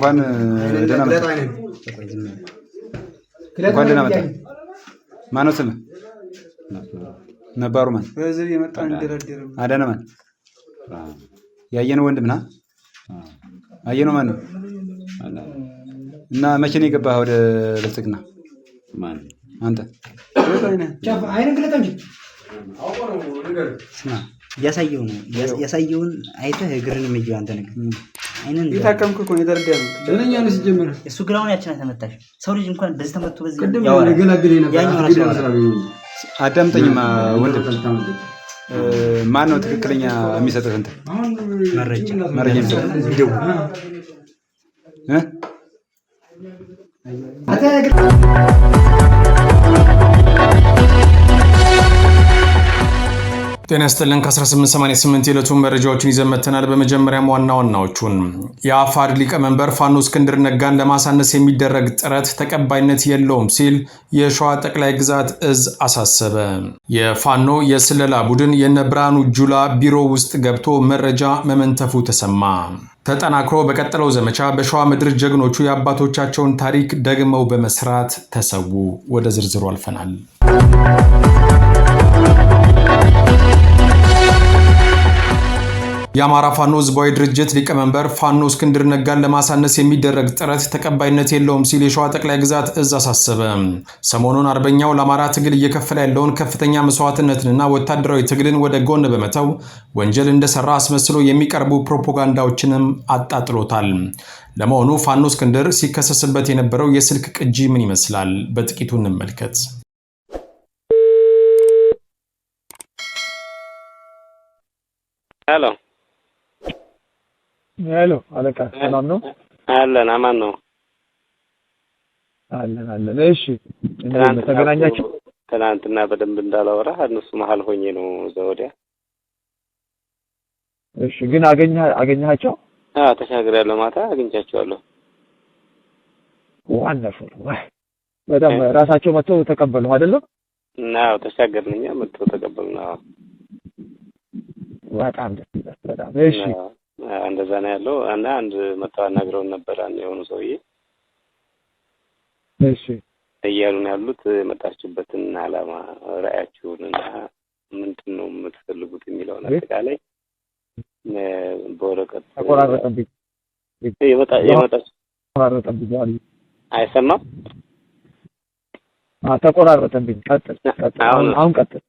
እንኳን ደህና መጣህ። እንኳን ደህና መጣህ። ማነው ስምህ? ነባሩ ማን? አዳነ ማን? ያየነው ወንድም ና አየነው ማን ነው? እና መቼ ነው የገባህ ወደ ብልጽግና? አንተ እያሳየው ነው። ያሳየውን አይተህ እግርን ምጅ አንተ ነገር አይንን የታከምክ እኮ ነው የተረዳኸው። ደህነኛ ነው ሲጀመር። እሱ ግራውን ያችን አልተመታሽ። ሰው ልጅ እንኳን በዚህ ተመቶ በዚህ ቅድም ያወራል። ገላግለኝ ነበር። ያኛው ራሱ ያወራል። አዳምጠኝማ ወንድም። ማን ነው ትክክለኛ የሚሰጥህ እንትን መረጃ መረጃ የሚሰጥህ እ? ጤና ይስጥልን። ከ1888 የዕለቱን መረጃዎችን ይዘን መጥተናል። በመጀመሪያም ዋና ዋናዎቹን የአፋድ ሊቀመንበር ፋኖ እስክንድር ነጋን ለማሳነስ የሚደረግ ጥረት ተቀባይነት የለውም ሲል የሸዋ ጠቅላይ ግዛት እዝ አሳሰበ። የፋኖ የስለላ ቡድን የነብርሃኑ ጁላ ቢሮ ውስጥ ገብቶ መረጃ መመንተፉ ተሰማ። ተጠናክሮ በቀጠለው ዘመቻ በሸዋ ምድር ጀግኖቹ የአባቶቻቸውን ታሪክ ደግመው በመስራት ተሰዉ። ወደ ዝርዝሩ አልፈናል። የአማራ ፋኖ ህዝባዊ ድርጅት ሊቀመንበር ፋኖ እስክንድር ነጋን ለማሳነስ የሚደረግ ጥረት ተቀባይነት የለውም ሲል የሸዋ ጠቅላይ ግዛት እዝ አሳሰበ። ሰሞኑን አርበኛው ለአማራ ትግል እየከፈለ ያለውን ከፍተኛ መስዋዕትነትንና ወታደራዊ ትግልን ወደ ጎን በመተው ወንጀል እንደሰራ አስመስሎ የሚቀርቡ ፕሮፓጋንዳዎችንም አጣጥሎታል። ለመሆኑ ፋኖ እስክንድር ሲከሰስበት የነበረው የስልክ ቅጂ ምን ይመስላል? በጥቂቱ እንመልከት። ሄሎ ሄሎ አለቃ ሰላም ነው? አለን፣ አማን ነው። አለን አለን። እሺ እንዴት ነው ተገናኛችሁ? ትናንትና በደንብ እንዳላወራ እነሱ መሀል ሆኜ ነው እዛ ወዲያ። እሺ ግን አገኘሃቸው? አዎ ተሻግሬያለሁ። ማታ አግኝቻቸዋለሁ። wonderful። በጣም ራሳቸው መጥተው ተቀበሉ አይደለም? አዎ ተሻገርን፣ እኛ መጥተው ተቀበሉን። አዎ በጣም ደስ ይላል። በጣም እሺ እንደዛ ነው ያለው። እና አንድ መጥተው አናግረውን ነበር አንድ የሆኑ ሰውዬ። እሺ እያሉ ነው ያሉት የመጣችሁበትን ዓላማ ራዕያችሁን እና ምንድን ነው የምትፈልጉት የሚለውን አጠቃላይ በወረቀት ተቆራረጠብኝ። የመጣችሁ ተቆራረጠብኝ። አይሰማም? ተቆራረጠብኝ። ቀጥል ቀጥል። አሁን ቀጥል።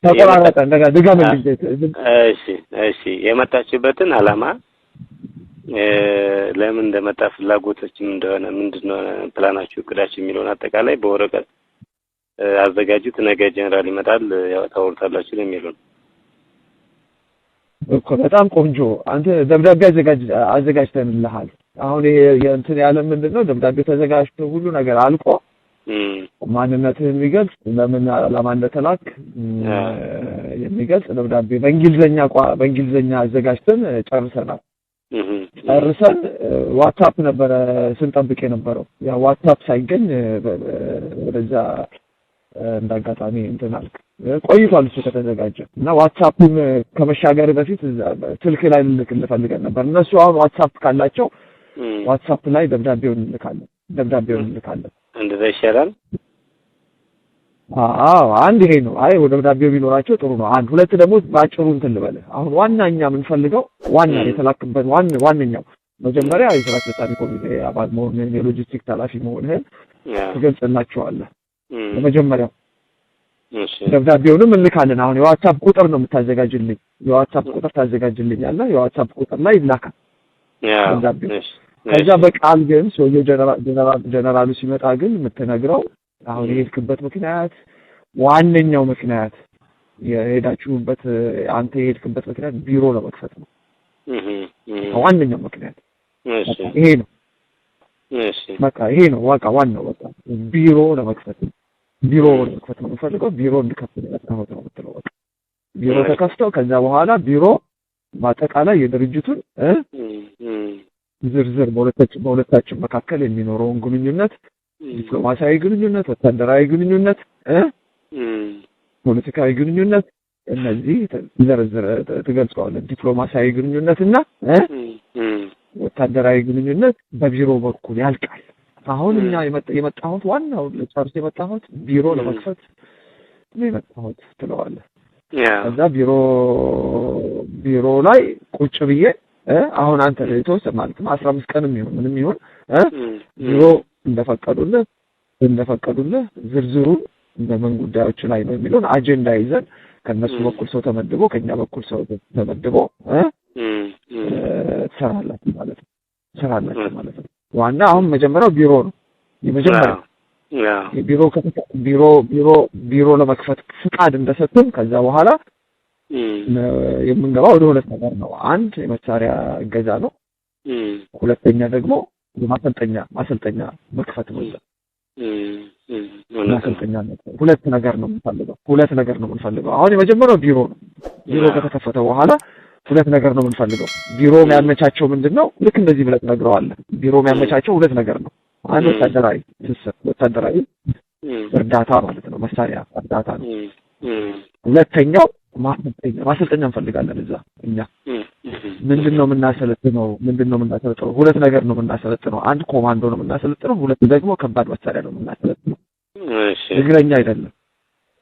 ተቆራረጠ። እንደገና ድገምልኝ። እሺ እሺ። የመጣችሁበትን ዓላማ ለምን እንደመጣ ፍላጎቶችም እንደሆነ ምንድነው ፕላናችሁ፣ እቅዳችሁ የሚለውን አጠቃላይ በወረቀት አዘጋጁት። ነገ ጀነራል ይመጣል፣ ያው ታወሩታላችሁ ነው የሚሉን እኮ። በጣም ቆንጆ። አንተ ደብዳቤ አዘጋጅተንልሃል። አሁን ይሄ እንትን ያለ ምንድነው ደብዳቤ ተዘጋጅቶ ሁሉ ነገር አልቆ ማንነትህን የሚገልጽ ለምን ዓላማ እንደተላክ የሚገልጽ ደብዳቤ በእንግሊዘኛ አዘጋጅተን ጨርሰናል። ጨርሰን ዋትስአፕ ነበረ ስንጠብቅ የነበረው። ያ ዋትስአፕ ሳይገኝ ወደዛ እንዳጋጣሚ እንትን አልክ። ቆይቷል እሱ ከተዘጋጀ እና ዋትስአፑን ከመሻገር በፊት ስልክ ላይ ልልክልህ ፈልገን ነበር። እነሱ አሁን ዋትስአፕ ካላቸው ዋትስአፕ ላይ ደብዳቤውን እንልካለን። ደብዳቤውን እንልካለን። እንደዛ ይሻላል። አዎ አንድ ይሄ ነው። አይ ደብዳቤው ቢኖራቸው ጥሩ ነው። አንድ ሁለት ደግሞ ባጭሩ እንትን ልበልህ። አሁን ዋና እኛ የምንፈልገው ዋና የተላክበት ዋነኛው መጀመሪያ የስራ አስፈጻሚ ኮሚቴ አባል መሆንህን የሎጂስቲክስ ኃላፊ መሆንህን ትገልጽላቸዋለህ። ለመጀመሪያው ደብዳቤውንም እንልካለን። አሁን የዋትስአፕ ቁጥር ነው የምታዘጋጅልኝ። የዋትስአፕ ቁጥር ታዘጋጅልኛለህ። የዋትስአፕ ቁጥር ላይ ይላካል ደብዳቤው። ከዛ በቃል ግን ሰውየው ጀነራሉ ሲመጣ ግን የምትነግረው አሁን የሄድክበት ምክንያት ዋነኛው ምክንያት የሄዳችሁበት አንተ የሄድክበት ምክንያት ቢሮ ለመክፈት ነው። ዋነኛው ምክንያት ይሄ ነው። በቃ ይሄ ነው። በቃ ዋናው በቃ ቢሮ ለመክፈት ነው። ቢሮ ለመክፈት ነው የምፈልገው። ቢሮ እንድከፍት ነው የመጣሁት ነው የምትለው። በቃ ቢሮ ተከፍተው ከዛ በኋላ ቢሮ በአጠቃላይ የድርጅቱን ዝርዝር በሁለታችን መካከል የሚኖረውን ግንኙነት፣ ዲፕሎማሲያዊ ግንኙነት፣ ወታደራዊ ግንኙነት፣ ፖለቲካዊ ግንኙነት እነዚህ ዘርዝር ትገልጸዋለህ። ዲፕሎማሲያዊ ግንኙነት እና ወታደራዊ ግንኙነት በቢሮ በኩል ያልቃል። አሁን እኛ የመጣሁት ዋናው ለጨርስ የመጣሁት ቢሮ ለመክፈት ነው የመጣሁት ትለዋለህ። ከዛ ቢሮ ላይ ቁጭ ብዬ አሁን አንተ የተወሰነ ማለት ነው 15 ቀንም ይሁን ምንም ይሁን ቢሮ እንደፈቀዱልህ ዝርዝሩ በምን ጉዳዮች ላይ ነው የሚለውን አጀንዳ ይዘን ከነሱ በኩል ሰው ተመድቦ ከኛ በኩል ሰው ተመድቦ ትሰራላችሁ ማለት ነው። ዋና አሁን መጀመሪያው ቢሮ ነው። የመጀመሪያው ቢሮ ቢሮ ቢሮ ቢሮ ለመክፈት ፍቃድ እንደሰጡን ከዛ በኋላ የምንገባው ወደ ሁለት ነገር ነው። አንድ የመሳሪያ እገዛ ነው። ሁለተኛ ደግሞ ማሰልጠኛ መክፈት ነው። ማሰልጠኛ ሁለት ነገር ነው የምንፈልገው። አሁን የመጀመሪያው ቢሮ ነው። ቢሮ ከተከፈተ በኋላ ሁለት ነገር ነው የምንፈልገው። ቢሮ የሚያመቻቸው ምንድነው? ልክ እንደዚህ ብለህ ትነግረዋለህ። ቢሮ የሚያመቻቸው ሁለት ነገር ነው። አንድ ወታደራዊ ትስስር፣ ወታደራዊ እርዳታ ማለት ነው፣ መሳሪያ እርዳታ ነው። ሁለተኛው ማሰልጠኛ እንፈልጋለን። እዛ እኛ ምንድነው የምናሰለጥነው? ሁለት ነገር ነው የምናሰለጥነው። አንድ ኮማንዶ ነው የምናሰለጥነው፣ ሁለት ደግሞ ከባድ መሳሪያ ነው የምናሰለጥነው። እግረኛ አይደለም።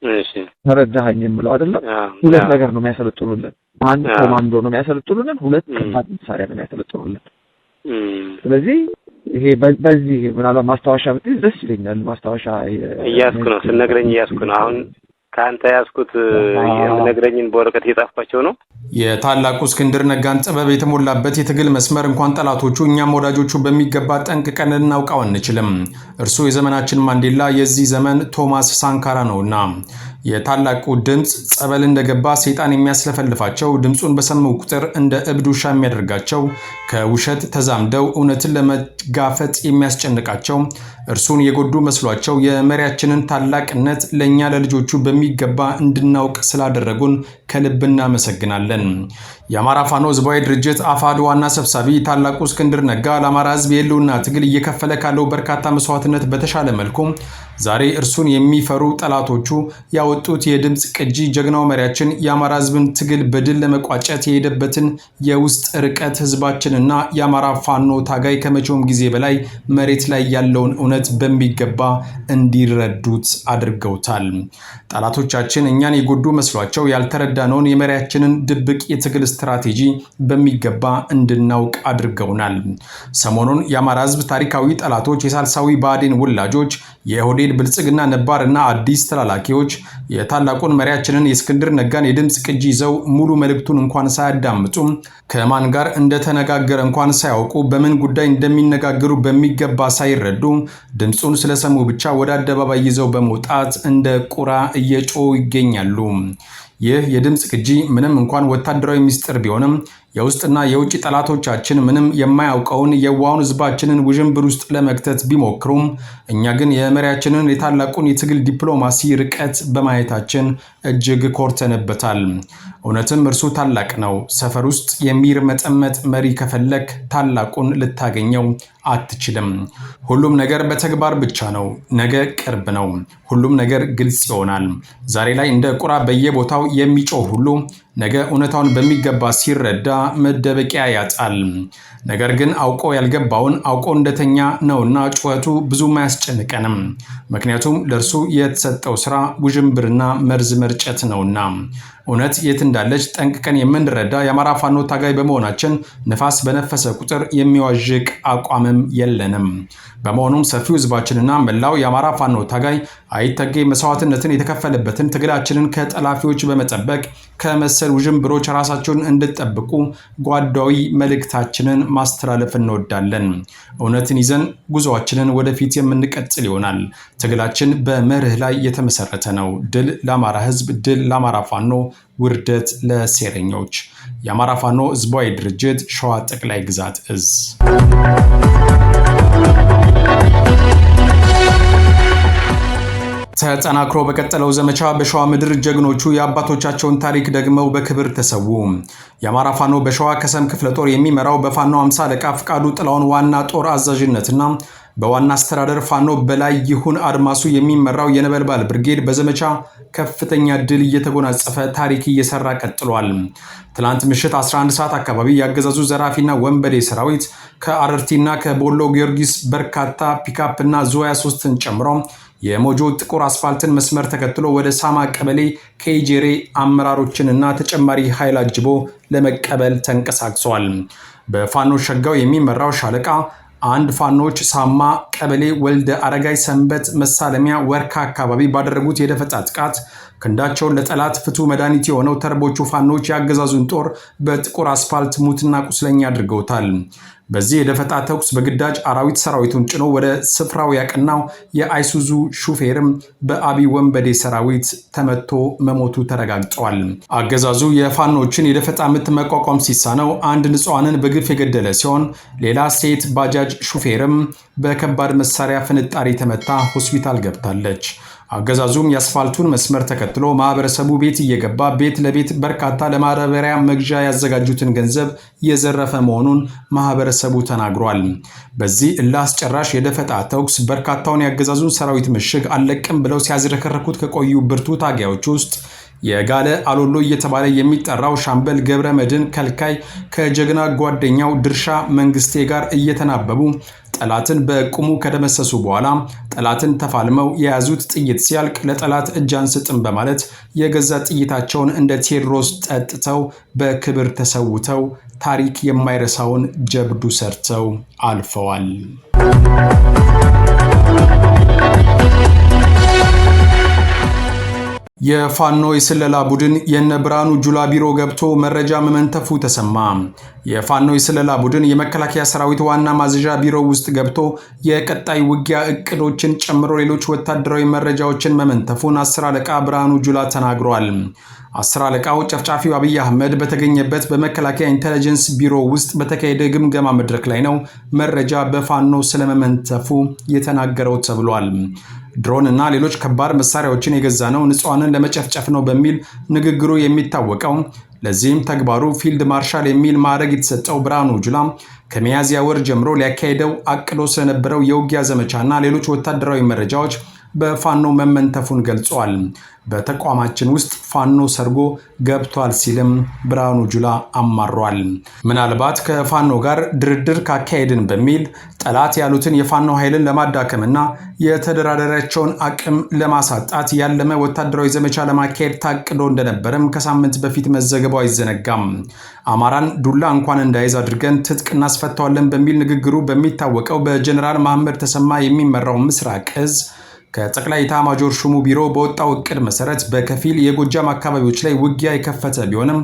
እሺ ተረዳኸኝ የምለው አይደለም? ሁለት ነገር ነው የሚያሰለጥኑልን። አንድ ኮማንዶ ነው የሚያሰለጥኑልን፣ ሁለት ከባድ መሳሪያ ነው የሚያሰለጥኑልን። ስለዚህ ይሄ በዚህ ምናልባት ማስታወሻ ብትይዝ ደስ ይለኛል። ማስታወሻ እያዝኩ ነው፣ ስነግረኝ እያዝኩ ነው። አሁን ከአንተ ያዝኩት የምነግረኝን በወረቀት እየጻፍኳቸው ነው። የታላቁ እስክንድር ነጋን ጥበብ የተሞላበት የትግል መስመር እንኳን ጠላቶቹ እኛም ወዳጆቹ በሚገባ ጠንቅቀን ልናውቀው አንችልም። እርሱ የዘመናችን ማንዴላ፣ የዚህ ዘመን ቶማስ ሳንካራ ነውና። የታላቁ ድምፅ ጸበል እንደገባ ሰይጣን የሚያስለፈልፋቸው፣ ድምፁን በሰሙ ቁጥር እንደ እብድ ውሻ የሚያደርጋቸው፣ ከውሸት ተዛምደው እውነትን ለመጋፈጥ የሚያስጨንቃቸው፣ እርሱን የጎዱ መስሏቸው የመሪያችንን ታላቅነት ለእኛ ለልጆቹ በሚገባ እንድናውቅ ስላደረጉን ከልብ እናመሰግናለን። የአማራ ፋኖ ህዝባዊ ድርጅት አፋድ ዋና ሰብሳቢ ታላቁ እስክንድር ነጋ ለአማራ ህዝብ የህልውና ትግል እየከፈለ ካለው በርካታ መስዋዕትነት በተሻለ መልኩ ዛሬ እርሱን የሚፈሩ ጠላቶቹ ያወጡት የድምፅ ቅጂ ጀግናው መሪያችን የአማራ ህዝብን ትግል በድል ለመቋጨት የሄደበትን የውስጥ ርቀት ህዝባችንና የአማራ ፋኖ ታጋይ ከመቼውም ጊዜ በላይ መሬት ላይ ያለውን እውነት በሚገባ እንዲረዱት አድርገውታል። ጠላቶቻችን እኛን የጎዱ መስሏቸው ያልተረዳነውን የመሪያችንን ድብቅ የትግል ስትራቴጂ በሚገባ እንድናውቅ አድርገውናል። ሰሞኑን የአማራ ህዝብ ታሪካዊ ጠላቶች፣ የሳልሳዊ ብአዴን ውላጆች፣ የኦህዴድ ብልጽግና ነባርና አዲስ ተላላኪዎች የታላቁን መሪያችንን የእስክንድር ነጋን የድምፅ ቅጂ ይዘው ሙሉ መልእክቱን እንኳን ሳያዳምጡ፣ ከማን ጋር እንደተነጋገረ እንኳን ሳያውቁ፣ በምን ጉዳይ እንደሚነጋገሩ በሚገባ ሳይረዱ ድምፁን ስለሰሙ ብቻ ወደ አደባባይ ይዘው በመውጣት እንደ ቁራ እየጮሁ ይገኛሉ። ይህ የድምፅ ቅጂ ምንም እንኳን ወታደራዊ ምስጢር ቢሆንም የውስጥና የውጭ ጠላቶቻችን ምንም የማያውቀውን የዋውን ህዝባችንን ውዥንብር ውስጥ ለመክተት ቢሞክሩም እኛ ግን የመሪያችንን የታላቁን የትግል ዲፕሎማሲ ርቀት በማየታችን እጅግ ኮርተንበታል። እውነትም እርሱ ታላቅ ነው። ሰፈር ውስጥ የሚርመጠመጥ መሪ ከፈለክ ታላቁን ልታገኘው አትችልም። ሁሉም ነገር በተግባር ብቻ ነው። ነገ ቅርብ ነው። ሁሉም ነገር ግልጽ ይሆናል። ዛሬ ላይ እንደ ቁራ በየቦታው የሚጮህ ሁሉ ነገ እውነታውን በሚገባ ሲረዳ መደበቂያ ያጣል። ነገር ግን አውቆ ያልገባውን አውቆ እንደተኛ ነውና ጩኸቱ ብዙም አያስጨንቀንም። ምክንያቱም ለእርሱ የተሰጠው ስራ ውዥንብርና መርዝ መርጨት ነውና። እውነት የት እንዳለች ጠንቅቀን የምንረዳ የአማራ ፋኖ ታጋይ በመሆናችን ንፋስ በነፈሰ ቁጥር የሚዋዥቅ አቋምም የለንም። በመሆኑም ሰፊው ህዝባችንና መላው የአማራ ፋኖ ታጋይ አይተጌ መስዋዕትነትን የተከፈለበትን ትግላችንን ከጠላፊዎች በመጠበቅ ከመሰል ውዥንብሮች ራሳቸውን እንድጠብቁ ጓዳዊ መልእክታችንን ማስተላለፍ እንወዳለን። እውነትን ይዘን ጉዞአችንን ወደፊት የምንቀጥል ይሆናል። ትግላችን በመርህ ላይ የተመሰረተ ነው። ድል ለአማራ ህዝብ፣ ድል ለአማራ ፋኖ፣ ውርደት ለሴረኞች። የአማራ ፋኖ ህዝባዊ ድርጅት ሸዋ ጠቅላይ ግዛት እዝ። ተጠናክሮ በቀጠለው ዘመቻ በሸዋ ምድር ጀግኖቹ የአባቶቻቸውን ታሪክ ደግመው በክብር ተሰዉ። የአማራ ፋኖ በሸዋ ከሰም ክፍለ ጦር የሚመራው በፋኖ 50 አለቃ ፍቃዱ ጥላውን ዋና ጦር አዛዥነትና በዋና አስተዳደር ፋኖ በላይ ይሁን አድማሱ የሚመራው የነበልባል ብርጌድ በዘመቻ ከፍተኛ ድል እየተጎናጸፈ ታሪክ እየሰራ ቀጥሏል። ትላንት ምሽት 11 ሰዓት አካባቢ ያገዛዙ ዘራፊና ወንበዴ ሰራዊት ከአረርቲና ከቦሎ ጊዮርጊስ በርካታ ፒካፕና ዙ 23ን ጨምሮ የሞጆ ጥቁር አስፋልትን መስመር ተከትሎ ወደ ሳማ ቀበሌ ከኢጄሬ አመራሮችንና ተጨማሪ ኃይል አጅቦ ለመቀበል ተንቀሳቅሷል። በፋኖ ሸጋው የሚመራው ሻለቃ አንድ ፋኖች ሳማ ቀበሌ ወልደ አረጋይ ሰንበት መሳለሚያ ወርካ አካባቢ ባደረጉት የደፈጣ ጥቃት ክንዳቸውን ለጠላት ፍቱ መድኃኒት የሆነው ተርቦቹ ፋኖች የአገዛዙን ጦር በጥቁር አስፋልት ሙትና ቁስለኛ አድርገውታል። በዚህ የደፈጣ ተኩስ በግዳጅ አራዊት ሰራዊቱን ጭኖ ወደ ስፍራው ያቀናው የአይሱዙ ሹፌርም በአቢ ወንበዴ ሰራዊት ተመቶ መሞቱ ተረጋግጧል። አገዛዙ የፋኖችን የደፈጣ ምት መቋቋም ሲሳነው አንድ ንጹሐንን በግፍ የገደለ ሲሆን ሌላ ሴት ባጃጅ ሹፌርም በከባድ መሳሪያ ፍንጣሪ ተመታ ሆስፒታል ገብታለች። አገዛዙም የአስፋልቱን መስመር ተከትሎ ማህበረሰቡ ቤት እየገባ ቤት ለቤት በርካታ ለማዳበሪያ መግዣ ያዘጋጁትን ገንዘብ የዘረፈ መሆኑን ማህበረሰቡ ተናግሯል። በዚህ እልህ አስጨራሽ የደፈጣ ተኩስ በርካታውን የአገዛዙን ሰራዊት ምሽግ አለቅም ብለው ሲያዝረከረኩት ከቆዩ ብርቱ ታጋዮች ውስጥ የጋለ አሎሎ እየተባለ የሚጠራው ሻምበል ገብረ መድን ከልካይ ከጀግና ጓደኛው ድርሻ መንግስቴ ጋር እየተናበቡ ጠላትን በቁሙ ከደመሰሱ በኋላ ጠላትን ተፋልመው የያዙት ጥይት ሲያልቅ ለጠላት እጅ አንሰጥም በማለት የገዛ ጥይታቸውን እንደ ቴዎድሮስ ጠጥተው በክብር ተሰውተው ታሪክ የማይረሳውን ጀብዱ ሰርተው አልፈዋል። የፋኖ የስለላ ቡድን የነብርሃኑ ጁላ ቢሮ ገብቶ መረጃ መመንተፉ ተሰማ። የፋኖ የስለላ ቡድን የመከላከያ ሰራዊት ዋና ማዘዣ ቢሮ ውስጥ ገብቶ የቀጣይ ውጊያ እቅዶችን ጨምሮ ሌሎች ወታደራዊ መረጃዎችን መመንተፉን አስር አለቃ ብርሃኑ ጁላ ተናግሯል። አስር አለቃው ጨፍጫፊው አብይ አህመድ በተገኘበት በመከላከያ intelligence ቢሮ ውስጥ በተካሄደ ግምገማ መድረክ ላይ ነው መረጃ በፋኖ ስለመመንተፉ የተናገረው ተብሏል። ድሮን እና ሌሎች ከባድ መሳሪያዎችን የገዛ ነው ንጹሐንን ለመጨፍጨፍ ነው በሚል ንግግሩ የሚታወቀው ለዚህም ተግባሩ ፊልድ ማርሻል የሚል ማዕረግ የተሰጠው ብርሃኑ ጁላ ከሚያዝያ ወር ጀምሮ ሊያካሄደው አቅዶ ስለነበረው የውጊያ ዘመቻና ሌሎች ወታደራዊ መረጃዎች በፋኖ መመንተፉን ገልጿል። በተቋማችን ውስጥ ፋኖ ሰርጎ ገብቷል ሲልም ብርሃኑ ጁላ አማሯል። ምናልባት ከፋኖ ጋር ድርድር ካካሄድን በሚል ጠላት ያሉትን የፋኖ ኃይልን ለማዳከምና የተደራዳሪያቸውን አቅም ለማሳጣት ያለመ ወታደራዊ ዘመቻ ለማካሄድ ታቅዶ እንደነበረም ከሳምንት በፊት መዘገቡ አይዘነጋም። አማራን ዱላ እንኳን እንዳይዝ አድርገን ትጥቅ እናስፈታዋለን በሚል ንግግሩ በሚታወቀው በጀኔራል መሐመድ ተሰማ የሚመራው ምስራቅ እዝ ከጠቅላይ ኤታማዦር ሹሙ ቢሮ በወጣው እቅድ መሰረት በከፊል የጎጃም አካባቢዎች ላይ ውጊያ የከፈተ ቢሆንም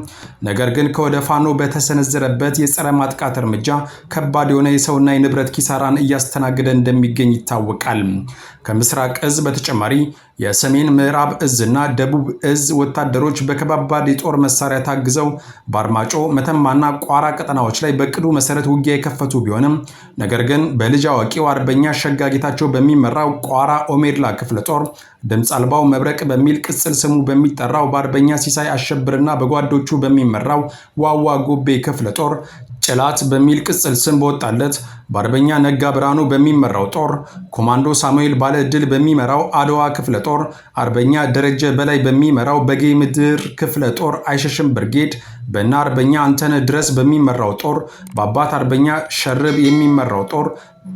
ነገር ግን ከወደ ፋኖ በተሰነዘረበት የጸረ ማጥቃት እርምጃ ከባድ የሆነ የሰውና የንብረት ኪሳራን እያስተናገደ እንደሚገኝ ይታወቃል። ከምስራቅ እዝ በተጨማሪ የሰሜን ምዕራብ እዝና ደቡብ እዝ ወታደሮች በከባባድ የጦር መሳሪያ ታግዘው በአርማጮ፣ መተማና ቋራ ቀጠናዎች ላይ በእቅዱ መሰረት ውጊያ የከፈቱ ቢሆንም ነገር ግን በልጅ አዋቂው አርበኛ ሸጋ ጌታቸው በሚመራው ቋራ ኦሜድላ ክፍለ ጦር ድምፅ አልባው መብረቅ በሚል ቅጽል ስሙ በሚጠራው በአርበኛ ሲሳይ አሸብርና በጓዶቹ በሚመራው ዋዋ ጎቤ ክፍለ ጦር ጭላት በሚል ቅጽል ስም በወጣለት በአርበኛ ነጋ ብርሃኑ በሚመራው ጦር ኮማንዶ ሳሙኤል ባለዕድል በሚመራው አድዋ ክፍለ ጦር አርበኛ ደረጀ በላይ በሚመራው በጌ ምድር ክፍለ ጦር አይሸሽም ብርጌድ በና አርበኛ አንተነህ ድረስ በሚመራው ጦር በአባት አርበኛ ሸርብ የሚመራው ጦር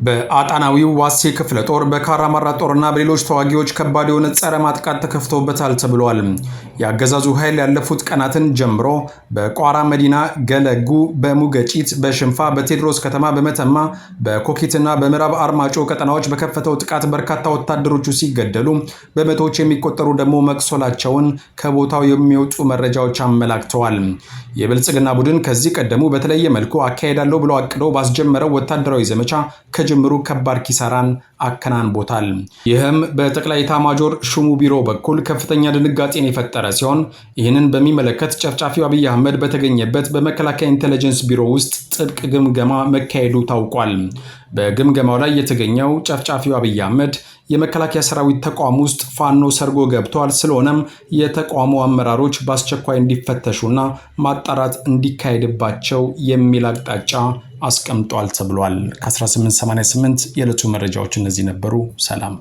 በአጣናዊው ዋሴ ክፍለ ጦር በካራማራ ጦርና በሌሎች ተዋጊዎች ከባድ የሆነ ጸረ ማጥቃት ተከፍቶበታል ተብሏል። የአገዛዙ ኃይል ያለፉት ቀናትን ጀምሮ በቋራ መዲና ገለጉ፣ በሙገጪት፣ በሽንፋ፣ በቴዎድሮስ ከተማ፣ በመተማ፣ በኮኬትና በምዕራብ አርማጮ ቀጠናዎች በከፈተው ጥቃት በርካታ ወታደሮቹ ሲገደሉ በመቶዎች የሚቆጠሩ ደግሞ መቁሰላቸውን ከቦታው የሚወጡ መረጃዎች አመላክተዋል። የብልጽግና ቡድን ከዚህ ቀደሙ በተለየ መልኩ አካሄዳለሁ ብሎ አቅዶ ባስጀመረው ወታደራዊ ዘመቻ ከጅምሩ ከባድ ኪሳራን አከናንቦታል። ይህም በጠቅላይ ኤታማዦር ሹሙ ቢሮ በኩል ከፍተኛ ድንጋጤን የፈጠረ ሲሆን ይህንን በሚመለከት ጨፍጫፊው አብይ አህመድ በተገኘበት በመከላከያ intelligence ቢሮ ውስጥ ጥብቅ ግምገማ መካሄዱ ታውቋል። በግምገማው ላይ የተገኘው ጨፍጫፊው አብይ አህመድ የመከላከያ ሰራዊት ተቋም ውስጥ ፋኖ ሰርጎ ገብቷል፣ ስለሆነም የተቋሙ አመራሮች በአስቸኳይ እንዲፈተሹና ማጣራት እንዲካሄድባቸው የሚል አቅጣጫ አስቀምጧል ተብሏል። ከ1888 የዕለቱ መረጃዎች እነዚህ ነበሩ። ሰላም።